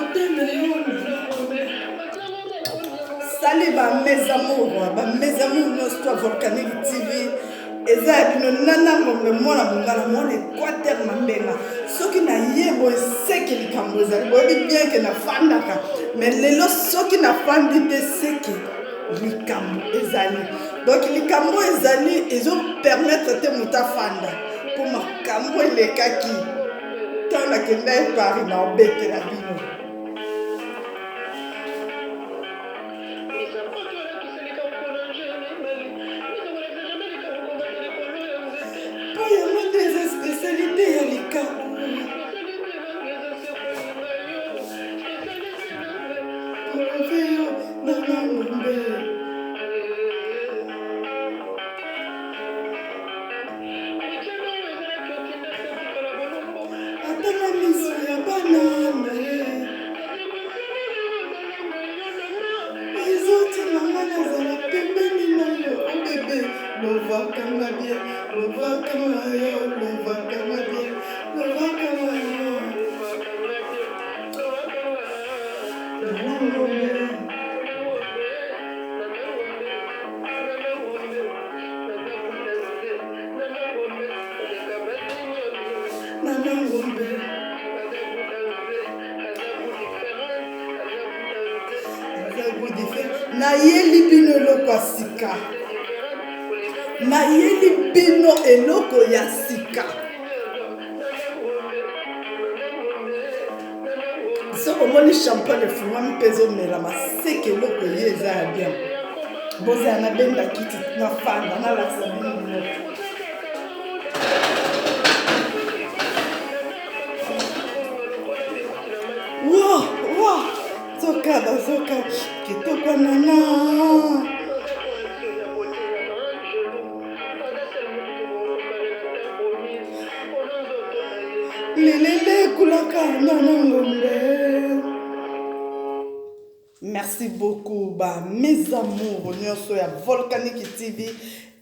Beauté na yo. Salut ba mes amours, ba mes amours nyonso to Volcanique TV. Eza ya bino Nana Ngombe mwana mongala mwana Equateur Mambenga. Soki na ye boye seke likambo ezali boyebi bien ke nafandaka mais lelo soki nafandi te seke likambo ezali donc likambo ezali ezo permettre te moto afanda mpo makambo elekaki ntango nakendaki Paris na obetela bino. Mpo yango nde eza spécialité ya likambo. Tolove yo nana ngombe. Ata na miso ya bana na ye. Ezotinda nga nazala pembeni na yo oh bebe lovaka nga bien lovaka nga yo lovaka nga bien lovaka nga yo Nana Ngombe. Nana Ngombe. Nayeli bino eloko ya sika, nayeli bino eloko ya sika. Soki omoni champagne efungwami mpe ezomelama, seke eloko eye eza ya bien. Bozala nabenda kiti nafanda nalakisa bino biloko. Wa wa zoka bazoka kitoko nana. Lelele kulaka nana ngombe. Merci beaucoup ba mes amours nyonso ya Volcanique TV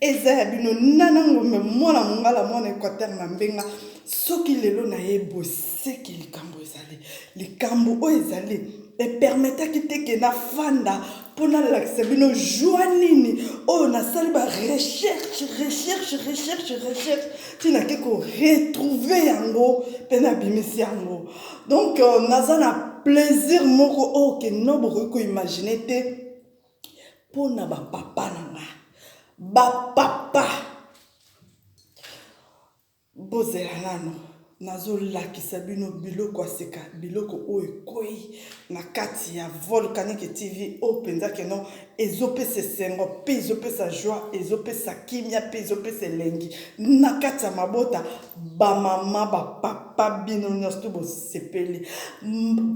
eza ya bino Nana Ngombe mwana mongala mwana Equateur Mambenga soki lelo na ye boseki likambo ezali likambo oyo ezali epermetaki te ke nafanda mpo nalakisa bino joie nini oyo nasali ba recherche recherche recherche recherche ti nake ko retrouver yango mpe nabimisi yango Donc naza na plaisir moko oyo ke no bokoki ko imaginer te pona ba papa na nga ba papa bozela nano nazolakisa bino biloko ya sika biloko oyo ekwei na kati ya Volcanique TV oyo mpenza keno ezopesa esengo mpe ezopesa joie ezopesa kimia mpe ezopesa elengi na kati ya mabota bamama bapapa bino nyonso to bosepeli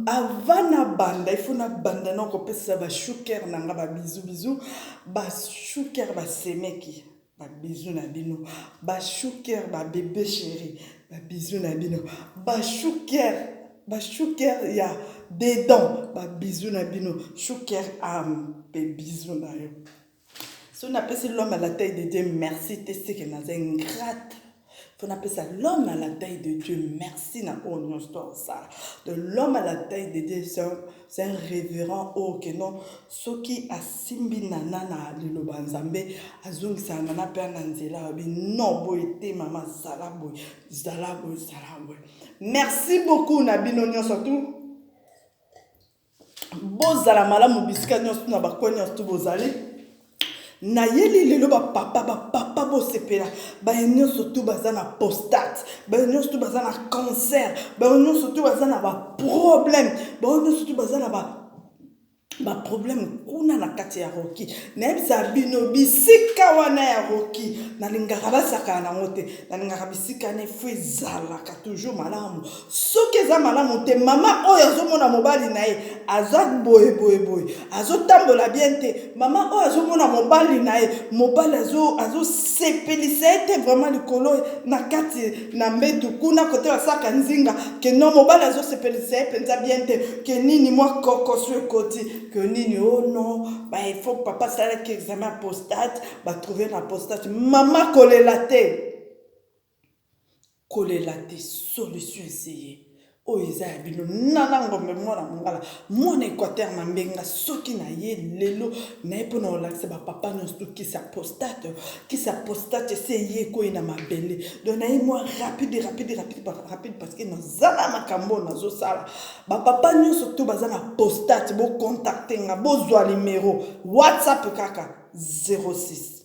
avant nabanda ifo nabanda na kopesa bashuker na nga babizu bizu bashuker basemeki Ba bisous na bino ba chou cœur ba bebe chéri ba bisous na bino ba chou cœur ba chou cœur ya dedans ba bisous na bino chou cœur âme pe bisous na yo so napesi l'homme à la taille de Dieu merci te seke naza ingrate fo napesa l'homme à la taille de Dieu merci na oyo nyonso to osala de l'homme à la taille de Dieu C'est un reverend oyo que non soki asimbi nana na liloba ya Nzambe azongisaka nana pe na nzela alobi non boye te mama zala boye zala boye zala boye. Merci beaucoup na bino nyonso tout bozala malamu bisika nyonso na bakwe nyonso tu bozali. Nayeli lelo ba papa ba papa bosepela baye nyonso tu baza na postate baye nyonso tu baza na cancer baye nyonso tu baza na ba problème baye nyonso tu baza na ba ba problème kuna na kati ya roki nayebisa bino bisika wana ya roki nalingaka basakana nango te nalingaka bisika na efo ezalaka toujours malamu soki eza malamu te mama oyo azomona mobali na ye aza boye boye boye azotambola bien te mama oyo azomona mobali na ye mobali azosepelisa ye te vraiment likolo na kati na mbetu kuna kote basaka nzinga ke non mobali azosepelisa ye mpenza bien te ke nini mwa kokoso ekoti ke nini o oh non ba il faut papa asalaki examen ya prostate batrouve na prostate mama kolela te Kolela te solution esi eye. Oyo eza ya bino Nana Ngombe mwana mongala mwana Equateur Mambenga soki na ye lelo na ye pona kolakisa ba papa nyonso to kisi ya prostate kisi ya prostate esi eye ekoyi na mabele donc na ye mwa rapide rapide rapide rapide parce que naza na makambo oyo nazosala ba papa nyonso to baza na prostate bo contacte nga bozwa numero WhatsApp kaka 06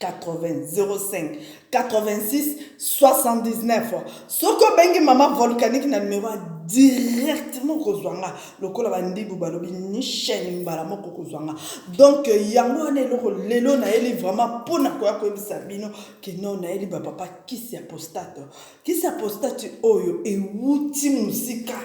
80 05 86 79 soki obengi mama volcanique na numero ya directement kozwa nga lokola bandibu balobi ni chaîne mbala moko kozwa nga donc yango wana eloko lelo nayeli vraiment mpo na koya koyebisa bino ke no nayeli bapapa kisi ya prostate kisi ya prostate oyo ewuti mosika.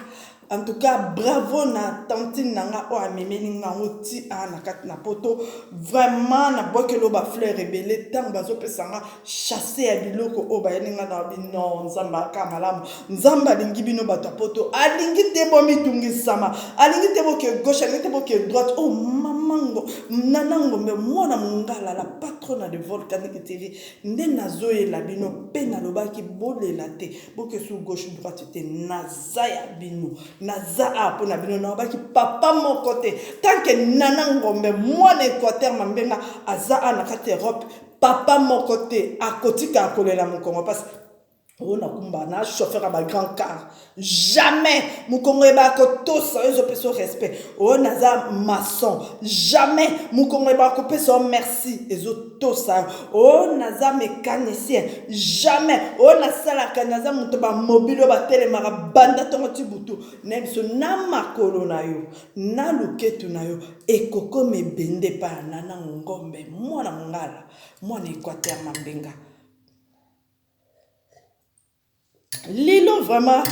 En tout cas bravo na tantine na nga oyo amemeli nga yango ti awa na kati na poto vraiment na bwakeli oyo ba fleur ebele ntango bazopesa nga chasse ya biloko oyo bayeli nga na bi non nzambe aka malamu nzambe alingi bino bato ya poto alingi te bomitungisama alingi te boke gauche alingi te boke droite oyo oh, mamango nana ngombe mwana mongala la patrona de volcanique tv nde nazoyela bino mpe nalobaki bolela te boke su gauche droite te naza ya bino naza awa mpo na bino nalobaki papa moko te tanke nana ngombe mwana équateur mambenga aza awa na kati europe papa moko te akotika kolela mokongo mpasi oyo nakumba na chauffeur ya bagrand car jamais mokongo ebaka kotosa oyo ezopesa yo respect oyo naza maçon jamais mokongo ebaka kopesa yo merci ezotosa yo oyo naza mécanicien jamais oyo nasalaka naza moto bamobile oyo batelemaka banda ntongo ti butu na biso na makolo na yo na loketu na yo ekokoma ebende epai ya nana ngombe mwana mongala mwana equateur mambenga Lelo vraiment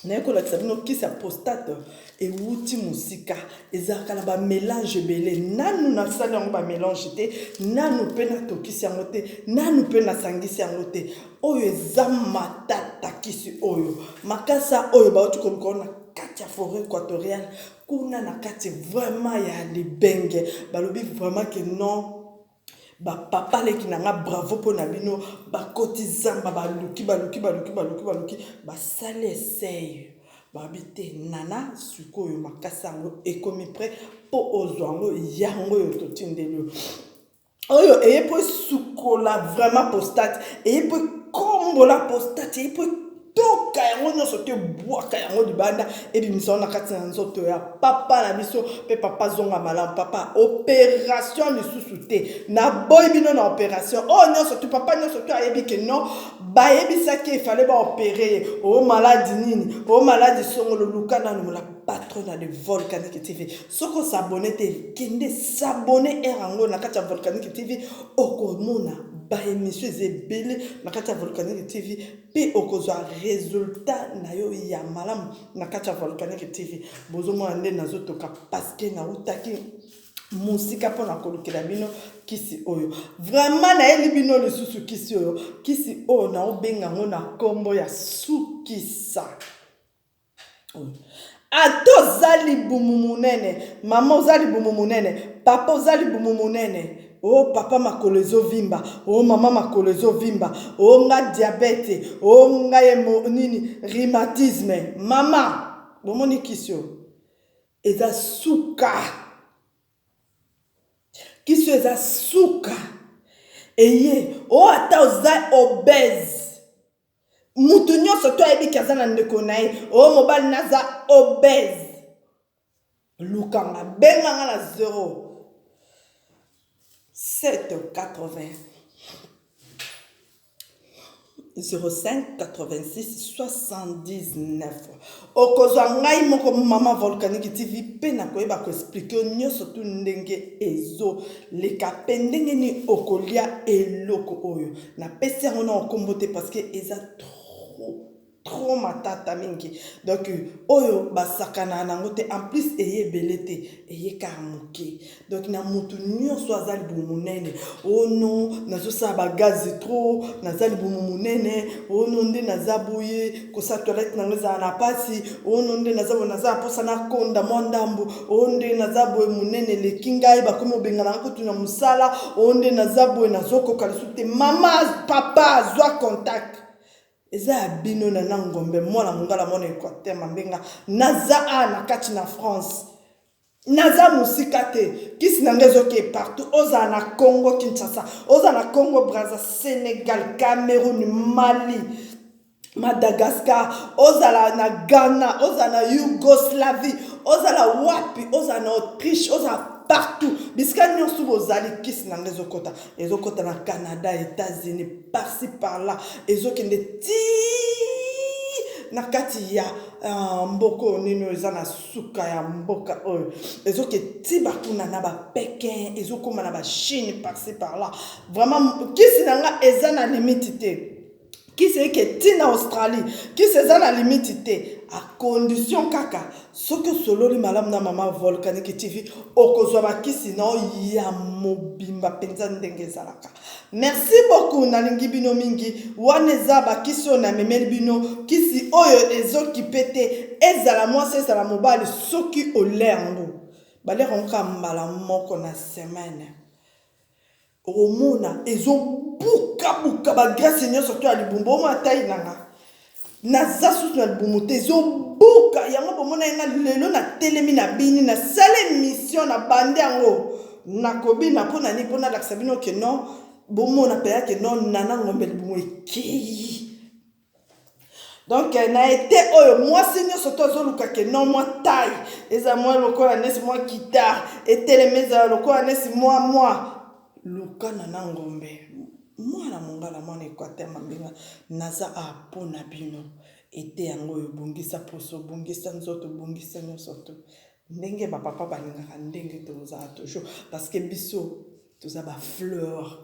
naye kolakisa bino kisi ya prostate ewuti mosika ezalaka na bamelange ebele nanu nasali yango bamelange te nanu mpe natokisi yango te nanu mpe nasangisi yango te oyo eza matata kisi oyo makasa oyo bauti koluka na kati ya foret equatoriale kuna na kati vraiment ya libenge balobi vraiment ke non Ba papa leki na nga bravo pona bino bakoti zamba baluki baluki baluki baluki baluki basali essai babi te nana sikoyo makasi yango ekomi près mpo ozwa yango yango oyo totindeli yo oyo eye mpo esukola vraiment prostate eye mpo ekombola prostate eye mpo toka yango nyonso te bwaka yango libanda ebimisa yango na kati na nzoto ya papa na biso mpe papa zonga malamu papa operation lisusu te naboyi bino na operation oyo oh, nyonso tu papa nyonso tu ayebi ke non bayebisaki efale baopere ye o oh, maladi nini o oh, maladi songolo luka nanu mola patrona de volcanique tv soki osabone te kende sabone ere yango na kati ya volcanique tv okomona baemission eza ebele na kati ya volcanique tv Pe okozwa resultat na yo ya malamu na kati ya Volcanique TV. Bozomona nde nazotoka parce que nautaki mosika mpo na kolukela bino kisi oyo. Vraiment nayeli bino lisusu kisi oyo. Kisi oyo naobenga yango na kombo ya sukisa. Ata oza libumu munene, mama oza libumu munene, papa oza libumu munene, oh papa makolo ezovimba, oh mama makolo ezovimba, oh nga diabete, oh nga ye nini rhumatisme. Mama, bomoni kisi oyo eza suka. Kisi oyo eza suka. Eye, oh ata oza obèse. Mutu nyonso to ayebi ke aza na ndeko na ye o oh, mobali naza obèse lukanga benga nga na 0 7 80 05 86 79 okozwa ngai moko mama volcanique tv mpe nakoyeba koexplike yo nyonso tu ndenge ezoleka mpe ndenge nini okolia eloko oyo Napesi yango nao kombo te parce que eza trop trop matata mingi donc oyo basakana nango te en plus eye ebele te eye kaka moke donc na mutu nyonso aza libumu monene oh non nazosala bagaze trop naza libumu monene oh non nde naza boye kosala toilette nango ezala na mpasi oh non nde naza boye naza na mposa nakonda mwa ndambo o nde naza boye monene eleki ngai bakomi obengana nga kutu na mosala o nde naza boye nazokoka lisusu te mama papa zwa contact. Eza ya bino Nana Ngombe mwana mongala mwana Equateur Mambenga naza awa na kati na France naza mosika te kisi na ngai ezokee partout ozala na Congo Kinshasa ozala na Congo Brazza Senegal Cameroun Mali Madagascar ozala na Ghana ozala na Yougoslavie ozala wapi ozala na Autriche ozala partout bisika nyonso bozali kisi na ngai ezokota ezokota na Canada Etats-Unis par-ci par-là ezokende ti na kati ya uh, mboka oyo nini oyo eza na suka ya mboka oyo ezoke ti bakuna na bapekin ezokóma na bachine par-ci par-là vraiment kisi na nga eza na limite te kisi eke ti na australie kisi eza na limite te a condition kaka soki osololi malamu na mama volcanique tv okozwa bakisi na yo ya mobimba mpenza ndenge ezalaka merci beaucoup nalingi bino mingi wana eza bakisi oyo namemeli bino kisi oyo ezokipe te ezala mwasi ezala mobali soki ole yango baliaka yango kaka mbala moko na semaine Okomona ezo buka buka ba graisse nyonso to ya libumu bomona taille na nga naza susu na libumu te ezobuka yango bomona ye nga lelo natelemi na bini nasala emission na bande yango nakobina mpo na nini mpo nalakisa bino ke non bomona mpenza ke non nana ngombe libumu ekei donc na ete oyo mwasi nyonso to azoluka ke non mwa taille eza mwa lokola nesi mwa guitare etelemi ezala lokola nesi mwa mwa luka nana ngombe mwana mongala mwana equateur mambinga naza a mpo na bino ete yango oyo bongisa poso bongisa nzoto bongisa nyonso to ndenge bapapa balingaka ndenge tozala toujours parce que biso toza bafleur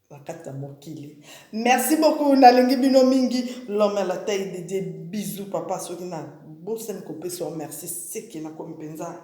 na kati ya mokili merci beaucoup nalingi bino mingi l'homme à la taille de Dieu bisous papa soki na bosani kopesa yo merci seke nakomi mpenza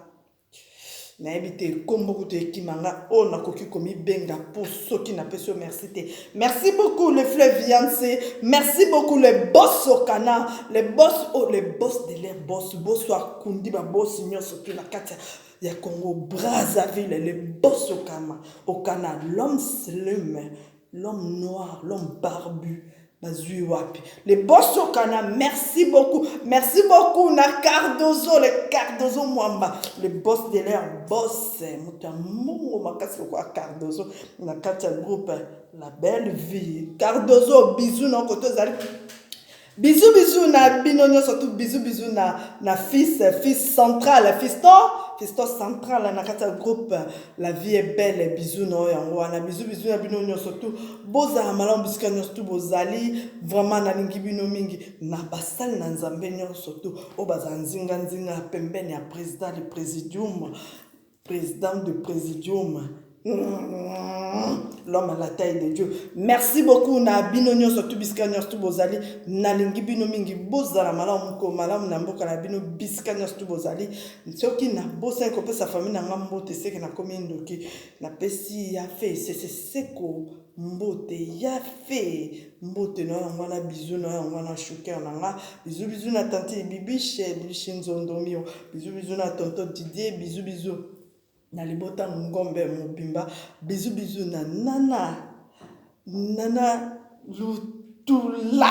nayebi te nkombo kutu ekima nga oyo nakoki komibenga mpo soki napesi yo merci te merci beaucoup le fleuve yanse merci beaucoup le boss okana le boss oh, le boss de l'air boss boss akundi babosi nyonso tu na kati ya ya Congo Brazzaville le boss Okama Okana l'homme slim l'homme noir l'homme barbu bazui wapi le boss Okana merci beaucoup merci beaucoup na Cardozo le Cardozo Mwamba le boss de leur boss moto ya mbongo makasi lokola Cardozo na kati ya groupe la belle vie Cardozo bisous na koto ezali Bisous bisous na bino nyoso tout bisous bisous na na fils fils central fiston fiston central na kati ya groupe la vie est belle bisous na oyo yango wana bisous bisous na bino nyoso tout bozala malamu bisika nyoso tout bozali vraiment nalingi bino mingi na basali na nzambe nyoso tout oyo bazala nzinga nzinga pembeni ya président le présidium President de presidium l'homme à la taille de Dieu. Merci beaucoup na bino nyonso tu bisika nyonso tu bozali nalingi bino mingi bozala malamu moko malamu na mboka na bino bisika nyonso tu bozali soki nabosani kopesa famille na nga mbote seke nakomi ndoki napesi ya fe sese seko mbote ya fe mbote na yango wana bizu na yango wana shuker na nga bizu bizu na tante bibiche bibiche nzondomio bizu bizu na tonton Didier bizu bizu na libota ngombe mobimba bizu bizu na nana nana lutula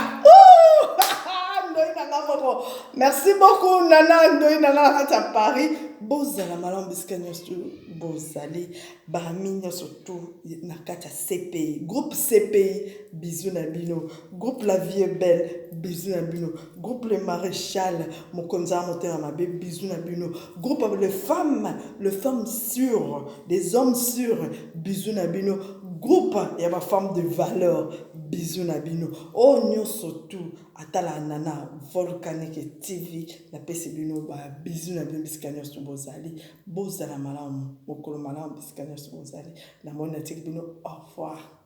ndoi na nga moko merci beaucoup nana ndoi na nga na kati ya paris bozala malamu bisika nyonso bozali Ba amis nionso tout na kati ya CPI, groupe CPI bisous na bino, groupe la vie est belle bisous na bino, groupe le marechal mokonzi ya motema mabe bisous na bino, groupe les femmes, les femmes sûres, des hommes sûrs bisous na bino, groupe ya ba femmes de valeur bisous na bino, oyo nionso tout atala nana volcanique TV napesi bino ba bisous na bino bisika nionso bozali. Bozala malamu, mokolo malamu bisika nyonso bozali. Namoni natiki bino au revoir.